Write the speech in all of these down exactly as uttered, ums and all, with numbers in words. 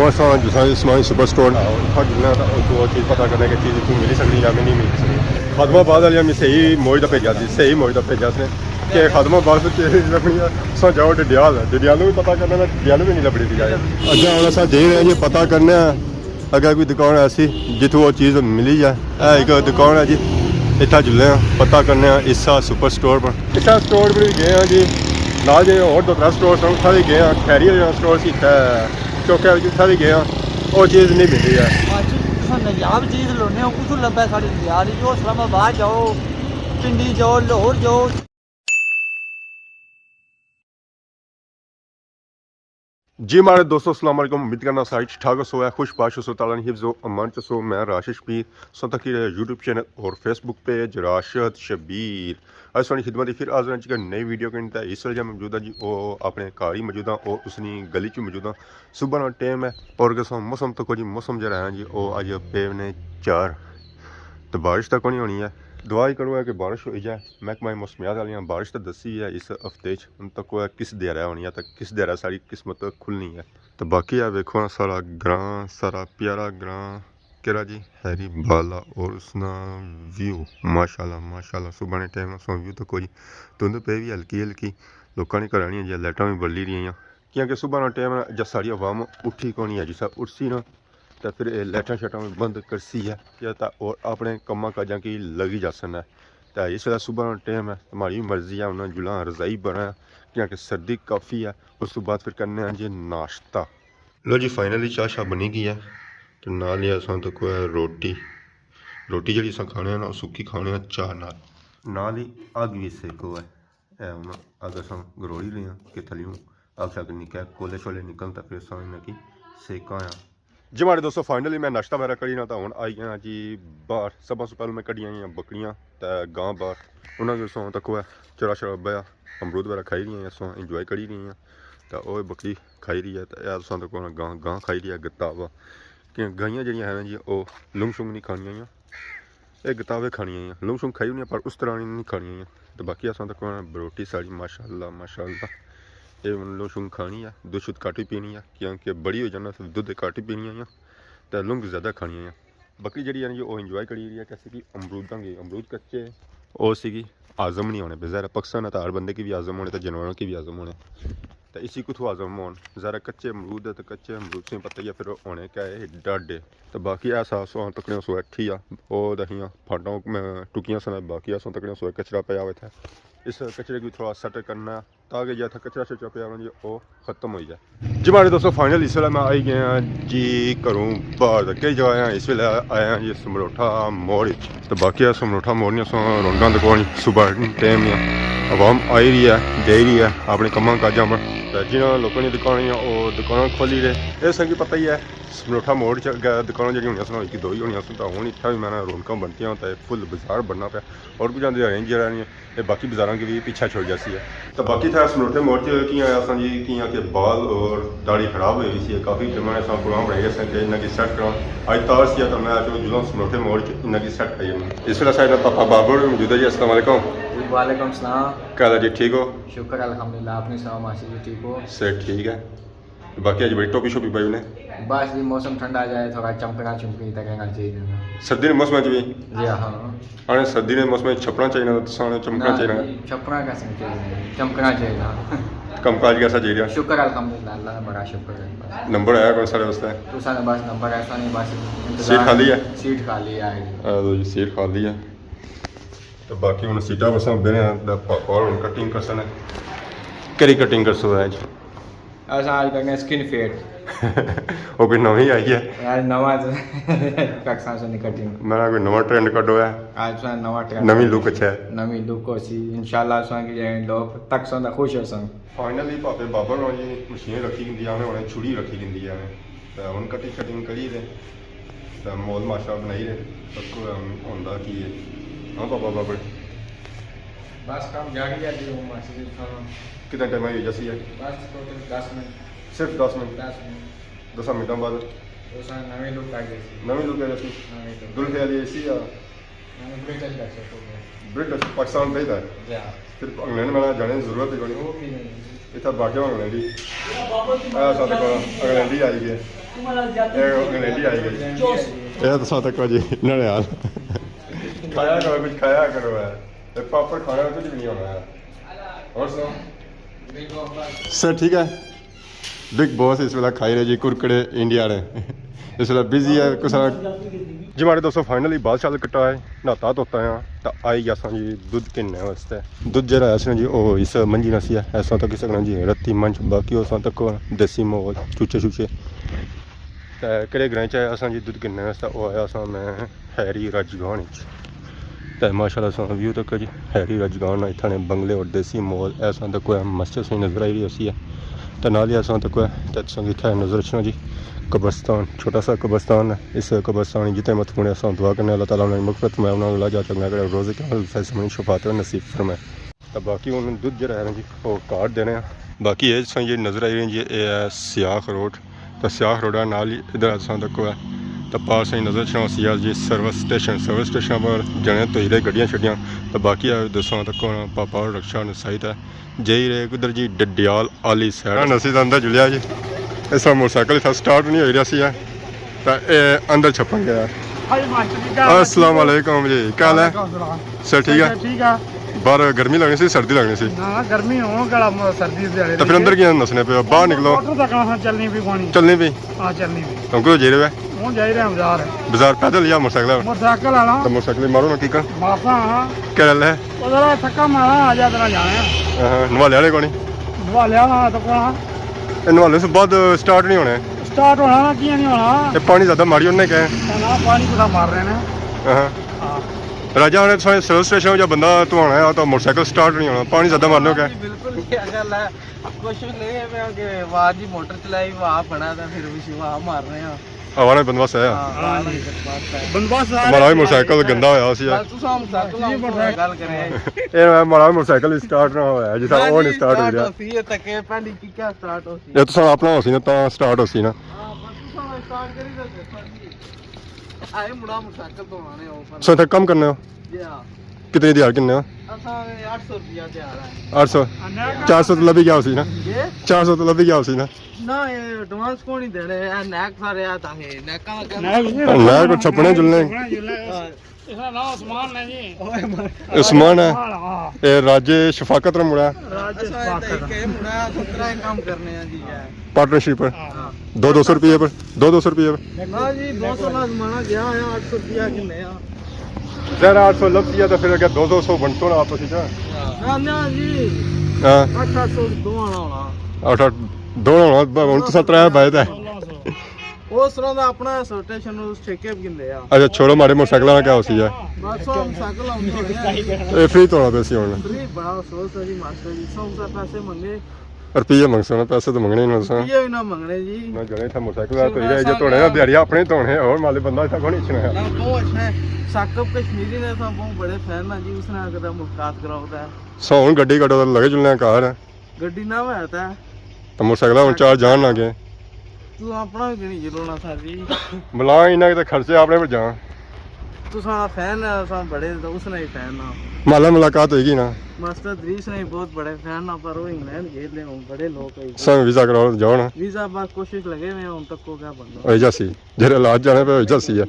اساں جساں اسماعیل سپر سٹور اتھاں جلنے آں تاں اتھوں او چیز پتہ کرنے کہ چیز اتھوں ملی سکدی یا نہیں ملی سکدی۔ خادم آباد والے ہمیں صحیح موج دا بھیجا سی، صحیح موج دا بھیجا سی کہ خادم آباد تو چیز لبنی ہے، اساں جاؤ ڈڈیال، ڈڈیالوں بھی پتہ کرنا، ڈڈیالوں بھی نہیں لبنی پئی ہے۔ اگے ہن اساں جائی رہے ہیں جی پتہ کرنے آں اگر کوئی دکان ایسی جتھوں او چیز ملی جائے۔ اے ایک دکان ہے جی، اتھا جلنے آں، پتہ کرنے آں عیسیٰ سپر سٹور پر۔ عیسیٰ سٹور پر بھی گئے آں جی، نال جے ہور دو ترے سٹور سن، اتھا بھی گئے آں، کھیری والا سٹور سی اتھا چوکے وچ، اتھا بھی گئے آں، او چیز نہیں ملی ہے۔ اج تساں نایاب چیز لونے ہو، کتھوں لبھے ساڑی دیہاڑی؟ جو اسلام آباد جاؤ، پنڈی جاؤ، لاہور جاؤ۔ جی ماڑے دوستو، السلام علیکم۔ امید کرنا سارے ٹھیک ٹھاک ہوسو، خوش باش ہوسو، تعالیٰ نے حفظ و امان چ ہوسو۔ میں راشد شبیر، سو تکی رہے یوٹیوب چینل اور فیس بک پیج راشد شبیر۔ اج سوانی خدمت پھر حاضر ہاں جی نئی ویڈیو کن۔ تے اس ویلے میں موجود ہاں جی، او اپنے گھر ہی موجود ہاں، او اس نی گلی چ موجود ہاں۔ صبح نا ٹائم ہے اور کسا موسم تکو جی، موسم جڑا ہے جی، او اج پے نے چار۔ تو بارش تک نہیں ہونی ہے، دعا ہی کرو ہے کہ بارش ہوئی جائے۔ محکمہ موسمیات والیاں بارش تو دسی ہے اس ہفتے چ، ہن تکو ہے کس دیہڑے ہونی ہے تے کس دیہڑے ساری قسمت کھلنی ہے۔ تو باقی ہے ویکھو نا سارا گراں، سارا پیارا گراں کیرا جی ہیری بالا اور اس نا ویو ماشاءاللہ، ماشاءاللہ۔ صبح نے ٹائم اساں ویو تکو جی، دھند پئی وی ہلکی ہلکی، لوکاں نے گھراں نیاں جیاں لائٹاں وی بلی رہیاں، کیونکہ صبح نا ٹائم ہے جس ساری عوام اٹھی کونی ہے، جسا اٹھسی نا تے پھر اے لائٹاں شائٹاں وی بند کرسی ہے یا تاں اور اپنے کماں کاجاں کی لگی جاسن ہے۔ تے اس ویلے صبح نا ٹائم ہے، تمہاری مرضی ہے، انہاں جلاں رضائی بنا، کیونکہ سردی کافی ہے۔ اس تو بعد پھر کرنے ہیں جی ناشتہ۔ لو جی، فائنلی چاہ شاہ بنی گئی ہے، تے نال ہی اساں تکو ہے روٹی۔ روٹی جڑی اساں کھانے ہیں نا، او سکی کھانے ہیں چاہ نال۔ نال ہی اگ وی سیکو ہے۔ اے ہن اگ اساں گروڑی رہے ہیں کہ تھلیوں اگ شگ نکل، کولے شولے نکلن تاں پھر اساں انہاں کی سیکاں آں۔ جی ماڑے دوستو، فائنلی میں ناشتہ وغیرہ کری نا تاں ہن آئی گیا جی باہر۔ سب سے پہلے میں کڈیاں آئیاں بکریاں تے گاں باہر، انہاں کی اساں تکو ہے چرا شرا بیا، امرود وغیرہ کھائی رہی ہیں، اساں انجوائے کری رہی ہیں۔ تے او بکری کھائی رہی ہے تے اے اساں تکو گاں، گاں کھائی رہی ہے گتاوا۔ کہ گائیاں جڑیاں ہیں نا جی، او لنگ شنگ نہیں کھانیاں۔ اے گتاوے کھانیاں ہیاں، لنگ شنگ کھائی ہونیاں، پر اس طرح نی نی کھانیاں ہیاں۔ تے باقی اساں تکو نا بروٹی ساڑی ماشاءاللہ، ماشاءاللہ۔ اے ہن لنگ شنگ کھانی ہے، دودھ شدھ گھٹ وی پینی ہے، کیونکہ بڑی ہوئی جانا تے دودھ گھٹ وی پینی ہے، تے لنگ زیادہ کھانی ہے۔ بکری جڑی ہے نا جی، او انجوائے کری رہی ہے، کیسے کہ امروداں کی، امرود کچے، او سی کی ہضم نہیں ہونے پے۔ ظاہر ہے پکسن ہے تے ہر بندے کی وی ہضم ہونے تے جانوراں کی وی ہضم ہونے۔ تے اسی کتھوں ہضم ہون؟ ذرا کچے امرود ہے تے کچے امرود سے پتہ ہی ہے پھر ہونے کیا ہے، ڈڈ ہے۔ تے باقی ایسا سو تکنے سو اٹھی آ، او دہیاں پھاٹاں میں ٹکیاں سن، باقی ایسا تکنے سو کچرا پیا ہوئے تھے۔ اس کچرے کو تھوڑا سیٹ کرنا تاکہ جتھا کچرا شچرا پیا ہونا جی او ختم ہوئی جائے۔ جی ماڑے دوستو، فائنل اس ویلے میں آئی گیا جی گھروں باہر۔ تے کئی جگہ آیا، اس ویلے آیا جی سمروٹھا موڑ۔ تے باقی ہے سمروٹھا موڑ نیاں سو رونقاں تے کوئی صبح ٹائم نیاں عوام آئی رہی ہے، جائی رہی ہے اپنے کماں کاجاں پر۔ تے جنہاں لوکاں نیاں دکاناں ہیاں، او دکاناں کھولی رہے۔ اے سنگی پتہ ہی ہے، سمروٹھا موڑ چ اگے دکاناں جڑیاں ہونیاں سن، او ہک دوئی ہونیاں سن، تے ہن اتھا وی میں نا رونقاں بنتیاں تے فل بازار بننا پیا۔ اور کچھ آندے ہیں جڑا نہیں، اے باقی بازاراں کی وی پیچھے چھوڑ جاسی ہے۔ تے باقی تھا سمروٹھے موڑ چ کیاں آیا ساں جی، کیاں کہ بال اور داڑھی خراب ہوئی ہوئی سی، کافی ٹائم نے اساں پروگرام بنائی رہے ساں کہ انہاں کی سیٹ کراں۔ اج تار سی تے میں آکھیا جلاں سمروٹھے موڑ چ انہاں کی سیٹ کرائی میں۔ اس ویلے ساڈے نال پاپا بابر موجود ہے جی، السلام علیکم۔ وعلیکم السلام۔ کیا حال ہے جی، ٹھیک ہو؟ شکر الحمدللہ، اپنی سناؤ ماسی جی، ٹھیک ہو؟ صحت ٹھیک ہے۔ باقی اج بڑی ٹوپی شوپی پائی نے۔ بس جی، موسم ٹھنڈا جائے، تھوڑا چمکنا چمکنی تے کہنا چاہیے نا۔ سردی نے موسم اچ بھی؟ جی ہاں۔ آنے سردی نے موسم اچ چھپنا چاہیے نا، تساں نے چمکنا نہ چاہیے نا۔ جی، چھپنا کیسے چاہیے؟ چمکنا چاہیے نا۔ کم کاج کیسا چاہیے؟ شکر الحمدللہ، اللہ نا بڑا شکر ہے بس۔ نمبر آیا کون سارے واسطے؟ تساں نے بس نمبر ایسا نہیں، بس انتظار سیٹ خالی ہے؟ سیٹ خالی ہے۔ آ لو جی، سیٹ خالی ہے۔ تو باقی ہن سیٹاں بساں بہنے ہیں، تے پاپا ہن کٹنگ کرسن۔ کیڑی کٹنگ کرسو اج؟ اساں اج کرنے سکن فیڈ۔ او کوئی نویں آئی ہے؟ یار نواں تے ککساں سنی کٹنگ۔ میں نا کوئی نواں ٹرینڈ کڈو ہے۔ اج تساں نواں ٹرینڈ نویں لک اچھا ہے۔ نویں لک ہو سی، انشاءاللہ تساں کی جائیں لوگ تک سن تے خوش ہو سن۔ فائنلی پاپے بابر ہوراں جی مشین رکھی گندی آنے، انہیں چھڑی رکھی گندی آنے۔ تے ہن کٹنگ شٹنگ کری دے۔ تے مول ماشا بنائی رہے، تکو ہن ہوندا کی ہے۔ ہاں بابا بابڑ۔ بس کم جاری ہے جی، ہن ماشا جی تھانوں۔ کتنا ٹائم ہوئی جاسی ہے؟ بس ٹوٹل دس منٹ۔ صرف دس منٹ؟ دس منٹ۔ دس منٹاں بعد؟ اس نویں لک آ گئی سی۔ نویں لک آ گئی سی؟ نویں لک۔ دلفے والی اے سی آ؟ برٹش پاکستان پہ ہی تھا۔ صرف انگلینڈ میں جانے کی ضرورت ہی کوئی نہیں۔ اتنا باقی انگلینڈی، اے ساتھ کو انگلینڈی آئی گئے، اے انگلینڈی آئی گئے۔ اے تو ساتھ کو جی نڑے حال۔ کھایا کرو، کچھ کھایا کرو ہے۔ اے پاپڑ کھانے میں کچھ بھی نہیں ہونا ہے۔ اور سناؤ؟ سر ٹھیک ہے؟ بگ باس اس ویلے کھائی رہے جی کرکڑے انڈیا نے۔ اس ویلے بزی ہے کسا۔ جی ماڑے دوستو، فائنلی بال شال کٹا ہے، نہاتا دھوتا ہے، تے آئی گیا ساں جی دودھ گھننے واسطے۔ دودھ جیہڑا ہے ساں جی، او اس منجی نا سی ہے، ایسا تک اس جی رتی منج، باقی او ساں تک دیسی ماحول، چوچے چوچے۔ تے کہڑے گرائیں چ آیا ساں جی دودھ گھننے واسطے، او آیا ساں میں ہیری راجگان وچ۔ تے ماشاءاللہ ساں ویو تک جی ہیری راجگان نا اتھاں نے بنگلے اور دیسی ماحول، ایسا تک کوئی مسجد ساں نظر آئی رہی ہوسی ہے۔ تے نال ہی ایسا تک کوئی، تے تساں کی اتھاں نظر اچھنا جی قبرستان، چھوٹا سا قبرستان ہے۔ اس قبرستان جتنے مت پونے اساں دعا کرنے اللہ تعالیٰ انہاں دی مغفرت فرمائے، انہاں اللہ جا تک میں روزے قیامت سامنے شفاعت نصیب فرمائے۔ تے باقی ہن دودھ جیہڑا ہے نا جی، او کارڈ دینے آں۔ باقی اے تساں جی نظر آئی رہی جی، اے ہے سیاخ روڈ۔ تے سیاخ روڈ ہے نال ہی ادھر تساں تکو ہے۔ تے پار ساں نظر اچھنا ہوسی ہے جی سروس سٹیشن، سروس سٹیشن پر جنے تو ہیرے گڈیاں شڈیاں۔ تے باقی ہے دساں تکو نا پاپا رکشا نے سائیڈ ہے۔ جائی رہے ادھر جی ڈڈیال آلی سائیڈ۔ ہن اسی تاں اندر جلیا جی۔ اس طرح موٹر سائیکل اتھا سٹارٹ نہیں ہوئی رہیا سی ہے۔ تے اے اندر چھپن گیا۔ ہائی ماسٹر جی، کیا حال ہے؟ السلام علیکم جی، کیا حال ہے؟ وعلیکم السلام۔ سر ٹھیک ہے؟ سر ٹھیک ہے۔ باہر گرمی لگنی سی، سردی لگنی سی؟ نہ، گرمی ہو، کڑا م-، سردی سے تے پھر اندر کیاں نسنے پے؟ باہر نکلو۔ موٹر سائیکل ہاں چلنی پی پانی۔ چلنی پی؟ ہاں، چلنی پی۔ ہن کدھر جائی رہے؟ ہن جائی رہے ہاں بازار۔ بازار پیدل یا موٹر سائیکل؟ موٹر سائیکل والا۔ تے موٹر سائیکل مارو نا کیکر۔ مارساں ہاں۔ کیا گل ہے؟ او ذرا تھکا مارا، آ جا ذرا جانے آں۔ ہاں، ہاں، نوالے والے کونی؟ نوالے والا تو کون؟ اے نوالے سے بعد سٹارٹ نہیں ہونے۔ سٹارٹ ہونا نا، کیاں نہیں ہونا؟ اے پانی زیادہ ماری ہونے کہ؟ نہ، پانی کتھا مار رہے نے۔ ہاں۔ ہاں۔ راجہ ہونے سروس سٹیشن جا بندہ تو آنا ہے تو موٹر سائیکل سٹارٹ نہیں ہونا، پانی زیادہ مارنے کہ؟ جی، بالکل یہ گل ہے۔ کوشش لگے میں کہ واہ جی موٹر چلائی، واہ بنا تھا، پھر بھی واہ مار رہے ہیں۔ ہمارا بندوبست ہے۔ ہاں، ہاں جی۔ بندوبست ہے۔ ہمارا بھی موٹر سائیکل گندا ہویا سی۔ بس تساں موٹر سائیکل گل کرے۔ اے ہمارا موٹر سائیکل سٹارٹ نہ ہویا، جس طرح وہ نہیں سٹارٹ ہو رہا۔ ہوسی ہے تک پہلی کی کیا سٹارٹ ہوسی؟ اے تساں اپنا ہوسی نا، تاں سٹارٹ ہوسی نا۔ ہاں، بس تساں سٹارٹ کری تے دیکھو جی۔ آئے مڑا موٹر سائیکل تو آنے ہو پر۔ سو تے کم کرنے ہو؟ جی ہاں۔ کتنے دیہاڑ کنے ہو؟ اساں اٹھ سو روپیہ دیہاڑ ہے۔ اٹھ سو؟ چار سو تو لبھی گیا ہوسی نا؟ جی؟ چار سو تو لبھی گیا ہوسی نا؟ نہ، اے ایڈوانس کون ہی دینے، اے نیک سارے آ تاں ہے، نیکاں دا کم۔ نیک کو چھپنے جلنے۔ ہاں۔ اس دا ناں عثمان ہے جی۔ عثمان ہے۔ ہاں۔ اے راجے شفاقت نا مڑا۔ راجے اساں تے شفاقت۔ ایک مڑا سترہ کم کرنے ہیں جی۔ پارٹنرشپ ہے۔ ہاں۔ دو دو سو روپیے پر، دو دو سو روپیے پر۔ ہاں جی، دو سو لازمانہ گیا ہے، اٹھ سو روپیہ کنے آ۔ ذرا اٹھ سو لبھی ہے تو پھر اگر دو دو سو بنتو نا آپس وچ۔ نہ، نہ جی۔ ہاں۔ اٹھ اٹھ سو دو آنا ہونا۔ اٹھ اٹھ دو ہونا، ہن تو سترہ ہے بھائی تے۔ اس طرح دا اپنا سٹیشن اس ٹھیکے پہ گھندے آ۔ اچھا، چھوڑو، ماڑے موٹر سائیکل نا کیا ہوسی ہے؟ بس ہم سائیکل ہم تو اے فری توڑا پیسی ہن۔ فری بڑا افسوس ہے جی ماسٹر جی، سو سو پیسے منگے۔ روپیے منگسو نا، پیسے تو منگنے ہی نہ سن۔ روپیے ہی نہ منگنے جی۔ نہ جنے تھا موٹر سائیکل تو ہی رہے، جو توڑے نا دیہاڑی اپنے توڑے، اور مالے بندہ تھا کون اچھنا ہے۔ نہ، بہت اچھا ہے۔ ثاقب کشمیری نے سا بہت بڑے فین نا جی، اس نے کدے ملاقات کراؤ تے۔ سو ہن گڈی کڈو تے لگے چلنے گھر۔ گڈی نہ ہویا تے۔ تے موٹر سائیکل ہن چار جان نہ گئے۔ تو اپنا بھی گنی جلو نا سر جی۔ بلا انہاں کے تے خرچے اپنے پر جان۔ تساں فین ہے، اساں بڑے، تو اس نے ہی فین نا۔ مالا ملاقات ہوئی گئی نا۔ ماسٹر دریش نے ہی بہت بڑے فین نا، پر وہ انگلینڈ گھیل لے، ہن بڑے لوگ ہے۔ سن ویزا کراؤ، جاؤ نا۔ ویزا بس کوشش لگے ہوئے ہیں، ہن تک کو کیا بننا۔ ہوئی جاسی۔ جیڑھے حالات جانے پہ ہوئی جاسی ہے۔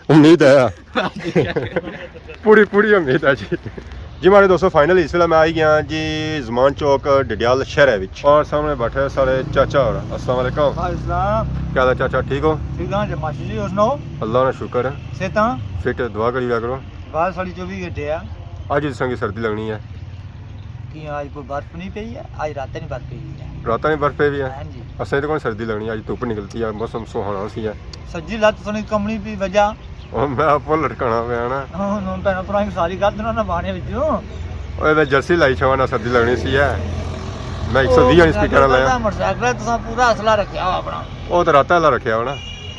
امید ہے۔ پوری، پوری امید ہے جی۔ جی ماڑے دوستو، فائنلی اس ویلے میں آئی گیا جی زمان چوک ڈڈیال شہر وچ۔ اور سامنے بیٹھے سارے چاچا اور۔ السلام علیکم۔ وعلیکم السلام۔ کیا حال ہے چاچا، ٹھیک ہو؟ ٹھیک ہاں جی ماسٹر جی، اور سناؤ؟ اللہ نا شکر ہے۔ صحتاں؟ فٹ، دعا کری لیا کرو۔ گال ساڑی چوبی گھنٹے آ۔ اج تساں کی سردی لگنی ہے۔ کیاں اج کوئی برف نہیں پئی ہے؟ اج راتیں نہیں برف پئی ہے۔ راتیں نہیں برف پئی ہے؟ ہاں جی۔ اساں تے کون سردی لگنی، اج دھوپ نکلتی ہے، موسم سہانا سی ہے۔ سجی لت سنی کمنی پی وجہ۔ او میں آپ لٹکانا پیا نا۔ ہاں، ہن بھیناں بھراواں کی ساری گل تے نہ بانے وچوں۔ اوئے میں جرسی لائی چھواں نا، سردی لگنی سی ہے۔ میں ایک سو ویہہ آلی سپیکر لایا۔ موٹر سائیکل ہے، تساں پورا اصلہ رکھیا ہوا اپنا۔ او تے راتاں والا رکھیا ہوا نا۔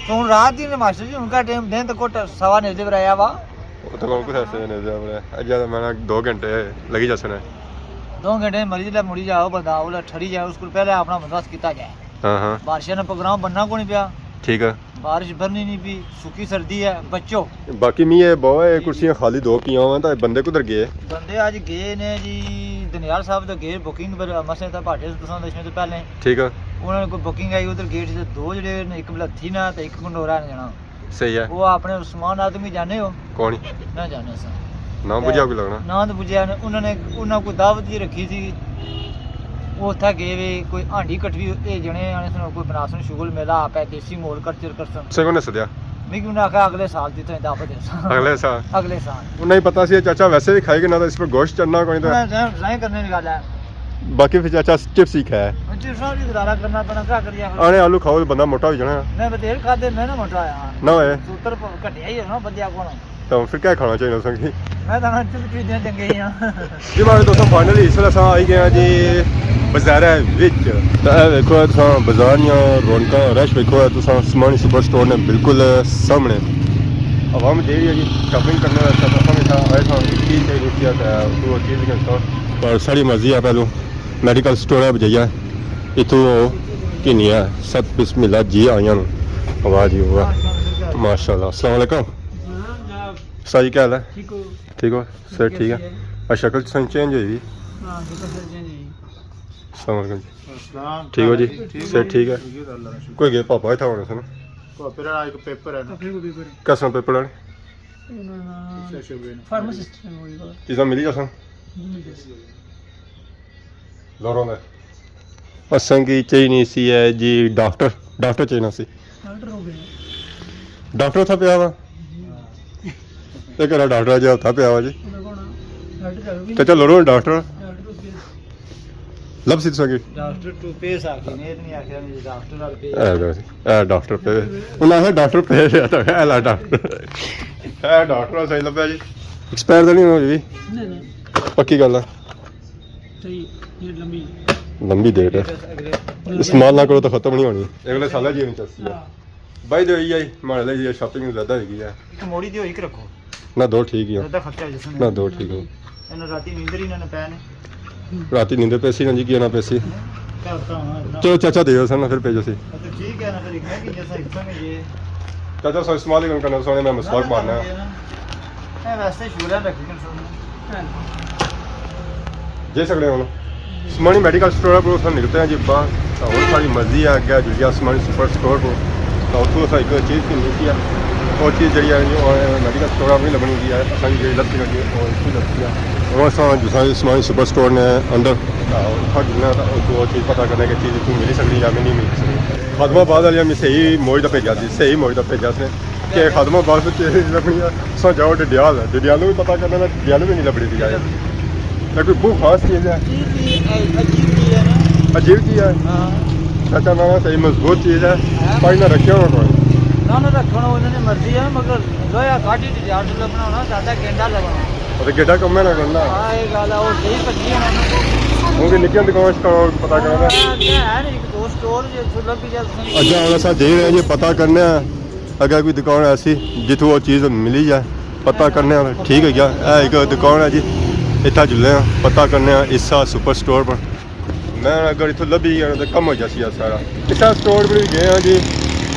تو ہن رات دی نے ماسٹر جی، ہن کا ٹائم دن تے کوٹ سوا نے دے برایا وا۔ او تے کون کسے سے نے دے برایا۔ اجے تے میں نا دو گھنٹے لگی جاسنے۔ دو گھنٹے مری جلے مڑی جاؤ بندہ، اولا ٹھری جائے، اس کو پہلے اپنا بندوبست کیتا جائے۔ ہاں، ہاں۔ بارشاں نا پروگرام بننا کونی پیا۔ ٹھیک ہے۔ بارش بھرنی نہیں پی، سکی سردی ہے، بچو۔ باقی میں یہ بوا، یہ کرسیاں خالی دو پیاں ہوا، تو بندے کدھر گئے؟ بندے اج گئے نے جی، دنیال صاحب تو گئے بکنگ پر، مسئلے تھا پاٹے سے تساں دسنے تو پہلے۔ ٹھیک ہے۔ انہوں نے کوئی بکنگ آئی ادھر گیٹ سے، دو جڑے نے، ایک بلتھی نا تے ایک گنڈورا نے جانا۔ صحیح ہے۔ وہ اپنے عثمان آدمی جانے ہو؟ کون؟ نہ جانے سا۔ نہ بجھیا کوئی لگنا۔ نہ تو بجھیا نے، انہوں نے، انہوں کو دعوت جی رکھی سی۔ وہ اتھا گئے وے، کوئی ہانڈی کٹوی، اے جنے آنے سن، کوئی بناسن شغل میلہ آپ ہے، دیسی ماحول کلچر کرسن۔ سے کون نے سدیا؟ میں کیوں نہ آخیا اگلے سال دی تساں دعوت دیساں۔ اگلے سال؟ اگلے سال۔ انہاں ہی پتہ سی چاچا ویسے بھی کھائے کہ نہ تو اس پر گوشت چڑھنا کوئی تو۔ میں ڈرائنگ کرنے کی گل ہے۔ باقی پھر چاچا چپس ہی کھایا۔ چپس نال بھی گزارا کرنا پینا، کیا کریے؟ آنے آلو کھاؤ تو بندہ موٹا ہو جانا۔ میں بدھیر کھادے، میں نہ موٹا ہویا۔ نہ ہوئے؟ سوتر پ-، گھٹیا ہی ہے نا بندیاں کولوں۔ تو پھر کیا کھانا چاہیے تساں کی؟ میں تو آنا چپس پیندے چنگے ہی ہاں۔ جی ماڑے دوستو، فائنلی اس ویلے اساں آئی گئے ہاں جی بازار وچ۔ تے اے ویکھو تساں بازار دیاں رونقاں، رش ویکھو تساں، عثمانی سپر سٹور نے بالکل سامنے۔ عوام جیڑی ہے جی شاپنگ کرنے واسطے، تو اساں ہمیشہ آئے تھا، ایک چیز چاہیے ہوتی ہے تو وہ چیز نہیں ہوتا۔ پر ساڑی مرضی ہے پہلو میڈیکل سٹور ہے بجائیے اتھوں وہ کی نہیں ہے۔ ست بسم اللہ جی آئیاں نو۔ واہ جی واہ۔ ماشاءاللہ۔ السلام علیکم۔ سر جی کیا حال ہے؟ ٹھیک ہو؟ ٹھیک ہو؟ سر ٹھیک ہے۔ اچھا، شکل سن چینج ہوئی ہوئی۔ ہاں، شکل سن چینج ہوئی۔ السلام علیکم جی۔ السلام۔ ٹھیک ہو جی؟ ٹھیک سر ہو؟ ٹھیک ہے۔ ٹھیک ہے، اللہ کا شکر۔ کوئی گئے پاپا اتھا ہونے سن؟ پاپے نا ایک پیپر ہے نا۔ پاپے کو پیپر ہے۔ کس طرح پیپر ہے؟ انہاں نا فارماسسٹ ہے وہ۔ چیزاں ملی جاسن؟ ملی جاسن۔ لوروں دے۔ اساں کی چاہیے نہیں سی ہے جی ڈاکٹر، ڈاکٹر چاہیے سی۔ ڈاکٹر ہو گئے۔ ڈاکٹر اتھا پیا وا؟ تے کرا ڈاکٹر جا اتھا پیا وا جی۔ ڈاکٹر چلو بھی چاچا لوروں ڈاکٹر۔ ڈاکٹر ہو گئے۔ لب سی تساں کی؟ ڈاکٹر ٹو پیس آ کے نہیں، نہیں آخیا نہیں ڈاکٹر آ پے۔ اے لو جی، اے ڈاکٹر پے۔ انہاں آخیا ڈاکٹر پے پیا تھا، اے لا ڈاکٹر۔ اے ڈاکٹر صحیح لبیا جی۔ ایکسپائر تو نہیں ہونا جی؟ نہیں، نہیں۔ پکی گل ہے۔ صحیح، یہ لمبی۔ لمبی ڈیٹ ہے۔ استعمال نہ کرو تو ختم نہیں ہونی۔ اگلے سال جی نہیں چلسی ہے۔ ہاں۔ بائی دے ہوئی آئی، ماڑے لئی یہ شاپنگ زیادہ ہوئی گئی ہے۔ ایک موڑی دیو، ایک رکھو۔ نہ، دو ٹھیک ہی ہیں۔ زیادہ خرچہ ہو جاسن۔ نہ، دو ٹھیک ہیں۔ انہاں راتی نیندر ہی نہ پے نے۔ راتی نیندر پیسی نہ جی، کیا نہ پیسی۔ کیا ہوتا ہوں اتنا؟ چلو چاچا دے سن، پھر پیجو سی۔ اچھا، ٹھیک ہے نا، پھر ایک میں کی جیسا حصہ میں یہ۔ چاچا سو استعمال ہی کرنا، سونے میں مسواک مارنا ہے۔ اے ویسے شور ہے، رکھی کر سونے۔ جے سکنے ہن۔ عثمانی میڈیکل سٹور پر اساں نکلتے ہیں جی باہر۔ تو ہن ساری مرضی ہے اگے جڑی عثمانی سپر سٹور پر۔ تو اتھوں اساں ایک چیز گھننی سی ہے۔ وہ چیز جڑی ہے جو میڈیکل سٹور پر نہیں لبنی ہوندی ہے، اساں کی جڑی لبنی ہوندی ہے، وہ اتھوں لبنی ہے۔ ہن اساں جساں عثمانی سپر سٹور نے اندر، تو اتھاں جلنا تو اتھوں وہ چیز پتہ کرنا کہ چیز اتھوں ملی سکدی یا نہیں ملی سکدی۔ خادم آباد والے ہم صحیح موج دا بھیجا سی، صحیح موج دا بھیجا سی۔ کہ خادم آباد تو چیز لبنی ہے، سو جاؤ ڈڈیال، ڈڈیالوں بھی پتہ کرنا، ڈڈیالوں بھی نہیں لبنی تھی۔ یہ کوئی بہت خاص چیز ہے۔ چیز بھی عجیب بھی ہے نا۔ عجیب چیز ہے۔ ہاں۔ چاچا نانا صحیح مضبوط چیز ہے۔ ہاں۔ پائی نہ رکھیا ہونا کوئی۔ نہ، نہ رکھنا، انہاں نے مرضی ہے، مگر لویا کاٹی ڈڈیال سے لبنا ہونا، زیادہ گینڈا لبنا۔ اور گینڈا کم ہے نہ کرنا۔ ہاں، یہ گل ہے، وہ صحیح پکی ہے نا۔ کیونکہ نکیاں دکان شکان پتہ کرنا۔ ہاں، یہ ہے نا، ایک دو سٹور جو لبھی جائے۔ اچھا، ہن اساں دے رہے ہیں جی پتہ کرنے ہیں۔ اگر کوئی دکان ایسی جتھوں وہ چیز ملی جائے، پتہ کرنے آں، ٹھیک ہے کیا؟ اے ایک دکان ہے جی، اتھا جلنے آں، پتہ کرنے آں عیسیٰ سپر سٹور پر۔ میں اگر اتھوں لبھی گیا تو کم ہو جاسی ہے سارا۔ عیسیٰ سٹور پر بھی گئے ہاں جی،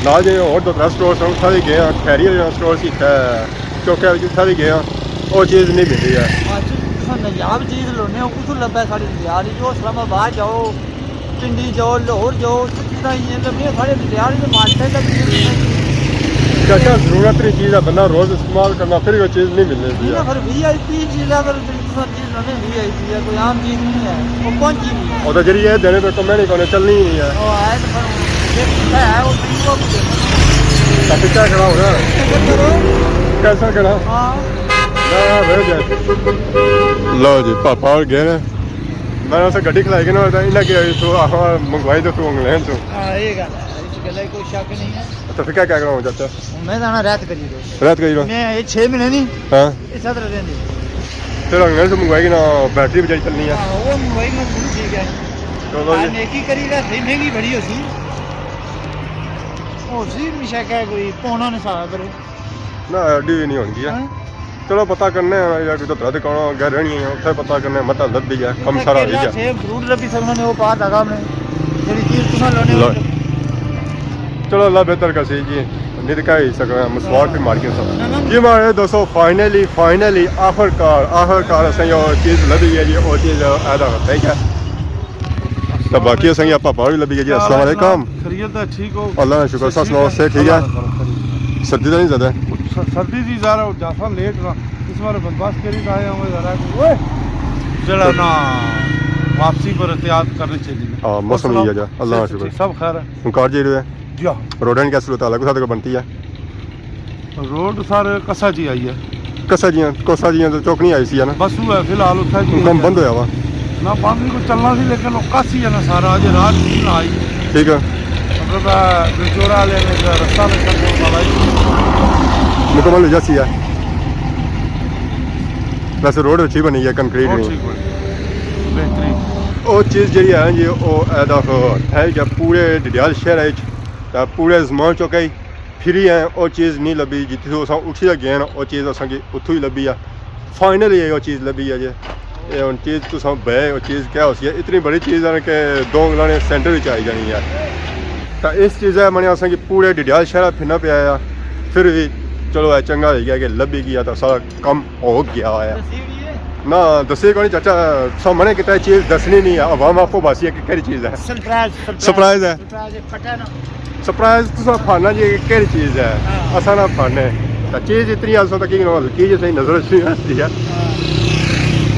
نال جے اور دو ترے سٹور سن، اتھا بھی گئے ہاں، خیری والا سٹور سی اتھا، چوکے والی اتھا بھی گئے ہاں، وہ چیز نہیں ملی ہے۔ اچھا، تساں نایاب چیز لونے ہو، کتھوں لبھے ساڑی نایاب؟ جو اسلام آباد جاؤ، پنڈی جاؤ، لاہور جاؤ، اتھے چیزاں ایہہ لبھنیاں، ساڑے ڈڈیال دے مارکیٹ تک چیز نہیں۔ چاچا، ضرورت نی چیز ہے، بندہ روز استعمال کرنا، پھر وہ چیز نہیں ملنی سی۔ نہ، پھر وی آئی پی چیز ہے، اگر تساں چیز لونے وی آئی پی ہے، کوئی عام چیز نہیں ہے، وہ کون چیز نہیں ہے۔ وہ تو جڑی ہے دینے تو کم نہیں کرنے، چلنی ہی نہیں ہے۔ وہ ہے تو پھر جے کیتا ہے، وہ تین کو بھی دینا۔ تو پھر کیا کرنا ہونا؟ کینسل کرو۔ کینسل کرنا؟ ہاں۔ نہ، رہ جائے۔ لو جی، پاپا اور گئے نا۔ میں اسے گڈی کھلائی کے نہ ہوتا، انہاں کہ تو آہاں منگوائی تو تو انگلینڈ تو۔ ہاں، یہ گل ہے، اس گل ہے کوئی شک نہیں ہے۔ اچھا، پھر کیا کیا کراؤں چاچا؟ میں جانا رہت کری دو۔ رہت کری دو۔ میں یہ چھ مہینے نہیں۔ ہاں۔ اس طرح رہندے۔ پھر انگلینڈ سے منگوائی کے نا بیٹری بجائی چلنی ہے۔ ہاں، وہ منگوائی کے نا بالکل ٹھیک ہے۔ چلو جی۔ نیکی کری رہت، مہنگی بڑی ہو سی۔ ہو سی مشکل ہے کوئی پونا نہ سا کرے۔ نہ، ایڈی وی نہیں ہونی ہے۔ ہاں۔ چلو، پتہ کرنے آں، یا کوئی دو ترے دکاناں اگے رہنی ہیں، اتھے پتہ کرنے آں، متاں لبھی ہے، کم سارا ہوئی گیا۔ سیب فروٹ لبھی سکنا نے، وہ پار لگا نے۔ جڑی چیز تساں لونے لو۔ چلو، اللہ بہتر کرسی جی، نہیں تو کہہ ہی سکنا، مسواک بھی مار کے سب۔ جی مہاڑے دوستو، فائنلی، فائنلی، آخر کار، آخر کار اساں کی او چیز لبھی ہے جی، او چیز ایدا ہوتا ہے کیا؟ تو باقی اساں کی پاپا بھی لبھی گیا جی۔ السلام علیکم۔ خیریت ہے، ٹھیک ہو؟ اللہ کا شکر، سب سناؤ، صحت ٹھیک ہے؟ اللہ کا کرم، خیریت۔ سردی تو نہیں زیادہ؟ س-، سردی جی ذرا جاسا لیٹ نا، اس بار بندوبست کری آئے ہوں ذرا۔ اوئے! جڑا نا واپسی پر احتیاط کرنی چاہیے۔ ہاں، موسم ہی ہے جا، اللہ کا شکر۔ سب خیر ہے۔ ہن کار جائی رہے؟ جی ہاں۔ روڈاں نی کیا صورت حال ہے؟ کتھا تک بنتی ہے؟ روڈ سر کسا جی آئی ہے۔ کسا جیاں، کوسا جیاں تو چوک نہیں آئی سی ہے نا؟ بس وہ ہے، فی الحال اتھا جی کم بند ہویا وا؟ نہ، بند نہیں، کوئی چلنا سی، لیکن وہ کس ہی ہے نا سارا، اجے رات کی نہ آئی۔ ٹھیک ہے۔ مطلب، اے، بلچورا والے نے جو رستہ میں چلنے والا ہی۔ مکمل ہو جاسی ہے۔ ویسے روڈ اچھی بنی ہے، کنکریٹ روڈ نہیں۔ ٹھیک بنی۔ بہترین۔ او چیز جیڑی ہے نا جی، او ایدا ہے کہ پورے ڈڈیال شہر وچ تے پورے زمان چوکے پھری ہیں، او چیز نہیں لبھی۔ جتھوں اساں اٹھی تے گئے نا، او چیز اساں کی اتھوں ہی لبھی ہے۔ فائنلی او چیز لبھی ہے جی۔ اے ہن چیز تساں بے، او چیز کیا ہوسی ہے؟ اتنی بڑی چیز ہے نا کہ دو انگلاں نے سینٹر وچ آئی جانی ہے۔ تے اس چیز ہے، منے اساں کی پورے ڈڈیال شہر پھرنا پیا ہے۔ پھر بھی چلو، اے چنگا ہوئی گیا کہ لبھی گیا، تے سارا کم ہو گیا ہے۔ نہ، دسی کوئی نہیں چاچا، سامنے کتنے چیز دسنی نہیں ہے، عوام آپ کو باسی ہے کہ کہڑی چیز ہے۔ سرپرائز، سرپرائز۔ سرپرائز ہے۔ سرپرائز ہے، پھٹا نا۔ سرپرائز تساں پھاڑنا جی، کہڑی چیز ہے؟ ہاں۔ اساں نہ پھاڑنے۔ تے چیز اتنی اساں تک ہی ہلکی جی صحیح نظر اچھی نہیں آتی ہے۔ ہاں۔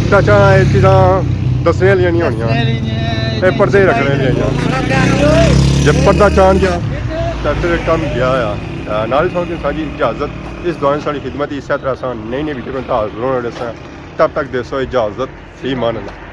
چاچا، اے چیزاں دسنے والیاں نہیں ہونیاں۔ دسنے والی نہیں ہے، اے پردے رکھنے والیاں۔ سرپرائز۔ جے پردہ چان گیا، تے پھر کم گیا آ۔ تے نال سو کے ساجی اجازت، اس دوران ساڑی خدمت، اس طرح اساں نئی نئی ویڈیو بنا حاضر ہونے سے۔ تب تک دیسو اجازت، فی امان اللہ۔